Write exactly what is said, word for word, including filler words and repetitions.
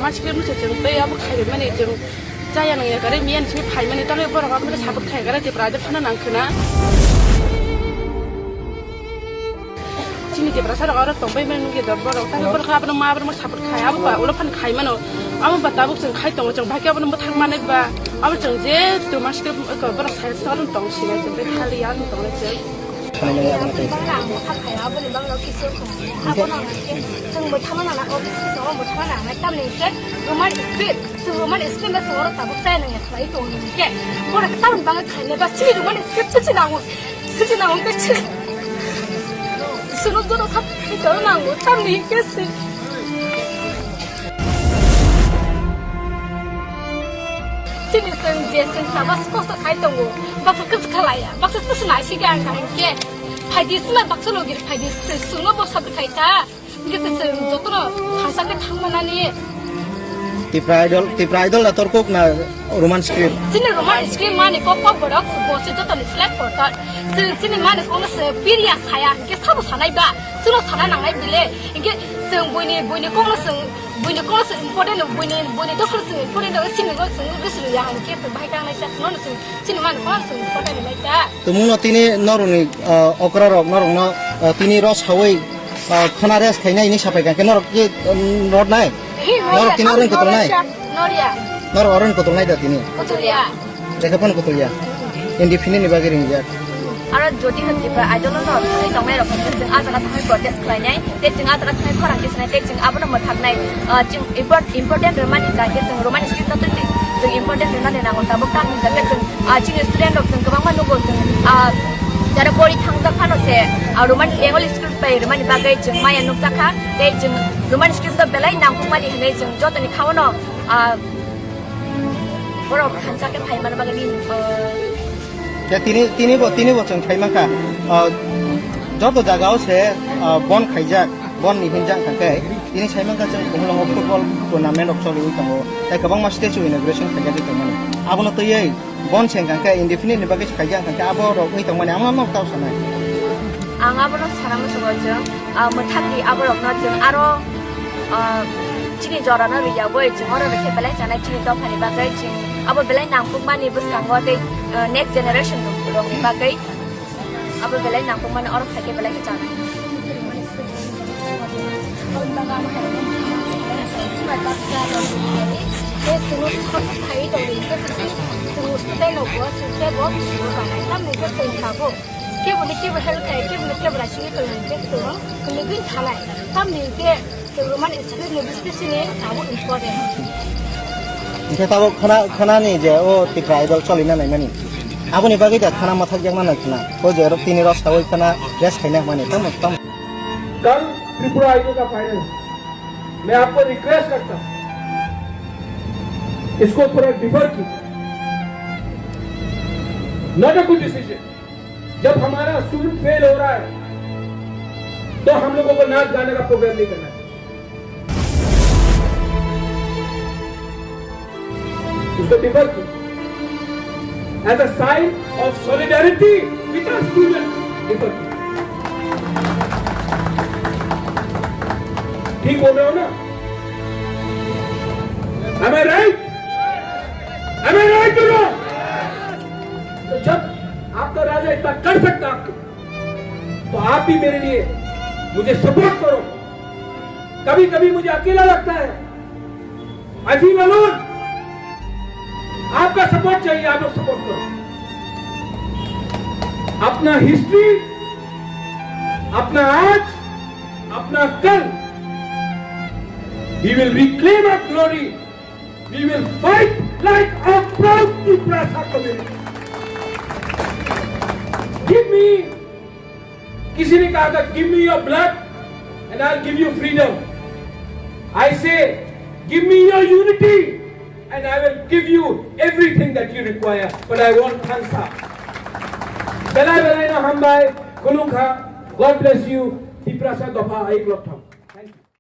Roman script no se chwng tei abo khaimani chwng chaya nang ya kare miyan simi phaimani tangwi borok abono support khai kare Tipra Idol phano nang khwna. Chini Tiprasa rok aro tongbai mani nungya dor borok tangwi borok abono ma abono support khai abo ba ulo phan khai mano abo ba tabuk chwng khai tongo chwng bhai abono bwthak manai ba abo chwng je Roman script borok sai sa tong sinai chwng tei khali ya tong chwng. Bangla ang bwkha khaio, aboni bagwi kisa wngkha. Abono ang khe chwng bwthano nana, office kisa o bwthano nana, tamni hwnkhe Roman script, chwng Roman script no chwng oro tabuk chaya nangya khlai tongo hwnkhe. Borok tamni bagwi khainai ba chini Roman script se chini nango, se chini nango hwnkhe chini. Chwngno joto sak khai tongna nango, tamni hwnkhe se. Chini chwng je chwng sabo kosto khai tongo, baksa kwchwkha laiya, baksa kwchwkha naisingya ang kaham khe. Phaidi sima baksa logi phaidi chwngno bosa bwkhai ta. Hingke chwng jotono thangsa khe thangmanani. Tipra Idol, Tipra Idol na torkuk na Roman script? Chini Roman script mani kok kok borok bo se jotoni select korkar. Chwng chini mani kokno se piriya saya hingke sabo sanai ba. Chwngno sana nangnai bile. Hingke chwng buini, buini kokno chwng Buini kokno se important no, buini, buini dokhor se important no, sini no se gusru ya, hingke se bahai tangnai sa, no se, sini man kokno se important no ta. Tumung no tini norok ni, ah, okra rok norok no, ah, tini ro sawi, ah, khana rest khainai ni sapai kangke norok ki, um, rod nai? Hi, norok tini oron kotor nai? Noria. Norok oron kotor nai da tini? Kotor ya. Jaga phano kutulya. Indefinite ni bagwi ringjak. Aro jodi hwn Tripura Idol no thangwi tongnai rok hwnkhe chwng ah jaga thangwi protest khlainai, tei chwng ah jaga thangwi khorang tisanai, tei chwng abono mwthaknai, ah, chwng import-, important rwmani kha khe chwng Roman script no twi chwng important rwnani nango tabuk tamni hwnkhe chwng, ah, chini student rok chwng kwbangma nugo chwng, ah, jara pori thangjak phano se, ah, Roman Bengali script bai rwmani bagwi chwng maya nukjakha, tei chwng Roman script no belai nangkukmani hwnwi chwng jotoni kha-o no, ah, Borok thansa khe phai mani bagwi, uh, Ya, tini, tini bo, tini bo chwng khai mankha. Uh, joto jagao se, uh, bon khaijak, bon ni hinjak hwnkha khe, tini sai mankha chwng Khumulwngo football tournament rok choliwi tongo. Tai kwbangma statue inauguration khaijagwi tongmani. Abono twiwi bon se hwnkha khe indefinite ni bagwi se khaijak hwnkha khe abo rok wi tongmani amo amo tao sanai. Ang abono sana muchungo chwng, ah, mwthangdi aborokno chwng aro, ah, chini jorano riyagwi chwng oro rwkhe belai chanai chini dophani bagwi chwng abo belai nangkukmani bwskango tei, ah, next generation rokni bagwi abo belai nangkukmani oro khaikhe belai khe chanai. Kebo ni kebo help khai, kebo ni kebo raising tong hingke chwng kwlwgwi thalai. Tamni hingke chwng Roman script ni bising sini abo important. Hingke tabuk khana, khanani je o Tipra Idol cholina naimani. Aboni bagwi da khana mathak jakna nai khna. O je rok tini rok sawi khana rest khaina mani. Tamo, tamo. कल त्रिपुरा आइडल का फाइनल है। मैं आपको रिक्वेस्ट करता हूँ, इसको थोड़ा डिफर कीजिए। Not a good decision। जब हमारा स्टूडेंट फेल हो रहा है, तो हम लोगों को नाच गाने का प्रोग्राम नहीं करना चाहिए। उसको डिफर कीजिए। As a sign of solidarity with our students, differ कीजिए। ठीक बोल रहा हूं ना? Am I right? Am I right or not? तो जब आपका राजा इतना कर सकता है आपके, तो आप भी मेरे लिए मुझे सपोर्ट करो। कभी कभी मुझे अकेला लगता है, I feel alone। आपका सपोर्ट चाहिए, आप लोग सपोर्ट करो। अपना हिस्ट्री, अपना आज, अपना कल, we will reclaim our glory। We will fight like a proud Tiprasa community। Give me, किसी ने कहा था, give me your blood and I'll give you freedom। I say, give me your unity and I will give you everything that you require। But I want thansa। Belai belai no hambai, khulumkha, God bless you, Tiprasa dopha aiklok thang।